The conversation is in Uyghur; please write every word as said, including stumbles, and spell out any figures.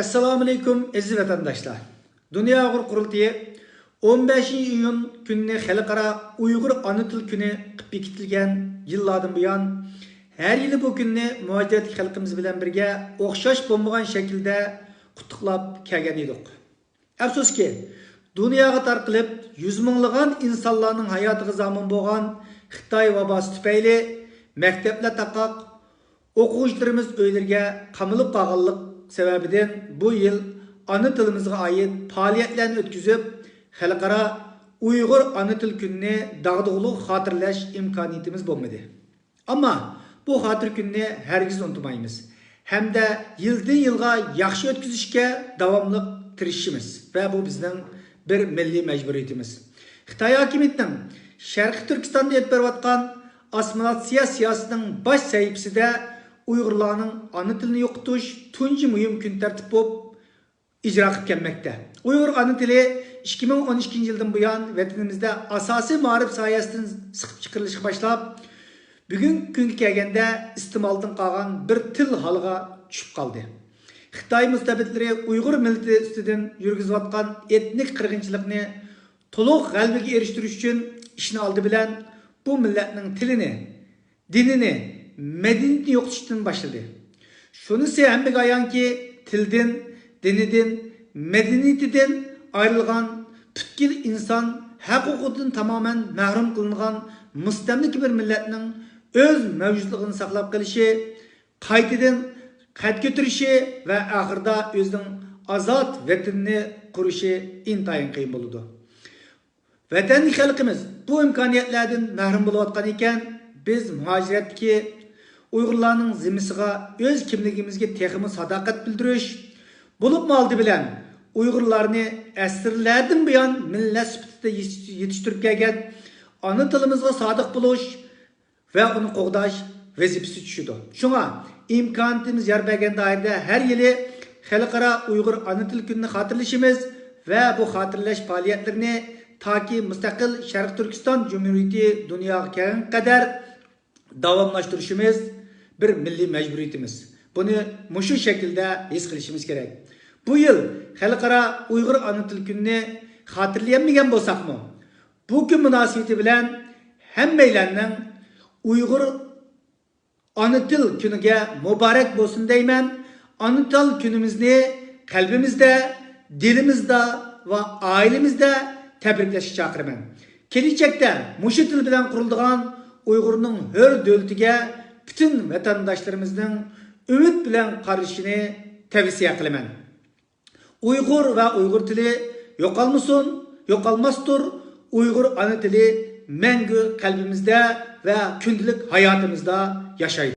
ئەسسالامۇئەلەيكۇم، ئەزىز ۋەتەنداشلار! دۇنيا ئۇيغۇر قۇرۇلتىيى ئون بەشىنچى ئىيۇن كۈنىنى خەلقئارا ئۇيغۇر ئانا تىل كۈنى قىلىپ بېكىتىلگەن يىللاردىن بۇيان، ھەر يىلى بۇ كۈننى مۇھاجىرەتتىكى خەلقىمىز بىلەن بىرگە ئوخشاش بولمىغان شەكىلدە قۇتلۇقلاپ كەلگەن ئىدۇق. ئەپسۇسكى، دۇنياغا تارقىلىپ، يۈز مىڭلىغان ئىنسانلارنىڭ ھاياتىغا زامىن بولغان خىتاي ۋاباسى تۈپەيلى مەكتەپلەر تاقاق، ئوقۇغۇچىلىرىمىز ئۆيلىرىگە قامىلىپ قالغانلىق سەۋەبىدىن بۇ يىل ئانا تىلىمىزغا ئائىت پائالىيەتلەرنى ئۆتكۈزۈپ، خەلقئارا ئۇيغۇر ئانا تىل كۈنىنى داغدۇغىلىق خاتىرىلەش ئىمكانىيىتىمىز بولمىدى. ئەمما بۇ خاتىرە كۈنىنى ھەرگىز ئۇنتۇمايمىز ھەمدە يىلدىن يىلغا ياخشى ئۆتكۈزۈشكە داۋاملىق تىرىشىمىز ۋە بۇ بىزنىڭ بىر مىللىي مەجبۇرىيىتىمىز. خىتاي ھاكىمىيىتىنىڭ شەرقىي تۈركىستاندا ئېلىپ بېرىۋاتقان ئاسسىمىلياتسىيە سىياسىتىنىڭ باش سەھىپىسىدە ئۇيغۇرلارنىڭ ئانا تىلىنى يوقىتىش تۇنجى مۇھىم كۈن تەرتىپ بولۇپ ئىجرا قىلىپ كەلمەكتە. ئۇيغۇر ئانا تىلى ئىككى مىڭ ئون ئىككىنچى يىلدىن بۇيان ۋەتىنىمىزدە ئاساسىي مائارىپ ساھەسىدىن سىقىپ چىقىرىلىشقا باشلاپ، بۈگۈنكى كۈنگە كەلگەندە ئىستېمالدىن قالغان بىر تىل ھالىغا چۈشۈپ قالدى. خىتاي مۇستەبىتلىرى ئۇيغۇر مىللىتى ئۈستىدىن يۈرگۈزۈۋاتقان ئېتنىك قىرغىنچىلىقنى تولۇق غەلىبىگە ئېرىشتۈرۈش ئۈچۈن ئىشنى ئالدى بىلەن بۇ مىللەتنىڭ تىلىنى، دىنىنى، مەدەنىيىتىنى يوقىتىشتىن باشلىدى. شۇنىسى ھەممىگە ئايانكى، تىلدىن، دىنىدىن، مەدەنىيىتىدىن ئايرىلغان، پۈتكۈل ئىنسان ھەق ھوقۇقىدىن تامامەن مەھرۇم قىلىنغان مۇستەملىكە بىر مىللەتنىڭ ئۆز مەۋجۇتلۇقىنى ساقلاپ قېلىشى، قايتىدىن قەد كۆتۈرۈشى ۋە ئاخىرىدا ئۆزىنىڭ ئازاد ۋەتىنىنى قۇرۇشى ئىنتايىن قىيىن بولىدۇ. ۋەتەندىكى خەلقىمىز بۇ ئىمكانىيەتلەردىن مەھرۇم بولۇۋاتقان ئىكەن، بىز مۇھاجىرەتتىكى ئۇيغۇرلارنىڭ زىممىسىغا ئۆز كىملىكىمىزگە تېخىمۇ ساداقەت بىلدۈرۈش، بولۇپمۇ ئالدى بىلەن ئۇيغۇرلارنى ئەسىرلەردىن بۇيان مىللەت سۈپىتىدە يېتىش-، يېتىشتۈرۈپ كەلگەن ئانا تىلىمىزغا سادىق بولۇش، ۋە ئۇنى قوغداش ۋەزىپىسى چۈشىدۇ. شۇڭا ئىمكانىيىتىمىز يار بەرگەن دائىرىدە ھەر يىلى خەلقئارا ئۇيغۇر ئانا تىل كۈنىنى خاتىرىلىشىمىز ۋە بۇ خاتىرىلەش پائالىيەتلىرىنى تاكى مۇستەقىل شەرقىي تۈركىستان جۇمھۇرىيىتى دۇنياغا كەلگەنگە قەدەر داۋاملاشتۇرۇشىمىز بىر مىللىي مەجبۇرىيىتىمىز. بۇنى مۇشۇ شەكىلدە ھېس قىلىشىمىز كېرەك. بۇ يىل خەلقئارا ئۇيغۇر ئانا تىل كۈنىنى خاتىرىلىيەلمىگەن بولساقمۇ، بۇ كۈن مۇناسىۋىتى بىلەن ھەممەيلەننىڭ ئۇيغۇر ئانا تىل كۈنىگە مۇبارەك بولسۇن دەيمەن. ئانا تىل كۈنىمىزنى قەلبىمىزدە، دىلىمىزدا ۋە ئائىلىمىزدە تەبرىكلەشكە چاقىرىمەن. كېلىچەكتە مۇشۇ تىل بىلەن قۇرۇلىدىغان ئۇيغۇرنىڭ ھۆر دۆلىتىگە پۈتۈن ۋەتەنداشلىرىمىزنىڭ ئۈمىد بىلەن قارىشىنى تەۋسىيە قىلىمەن. ئۇيغۇر ۋە ئۇيغۇر تىلى يوقالمىسۇن، يوقالماستۇر. ئۇيغۇر ئانا تىلى مەڭگۈ قەلبىمىزدە ۋە كۈندىلىك ھاياتىمىزدا ياشايدۇ.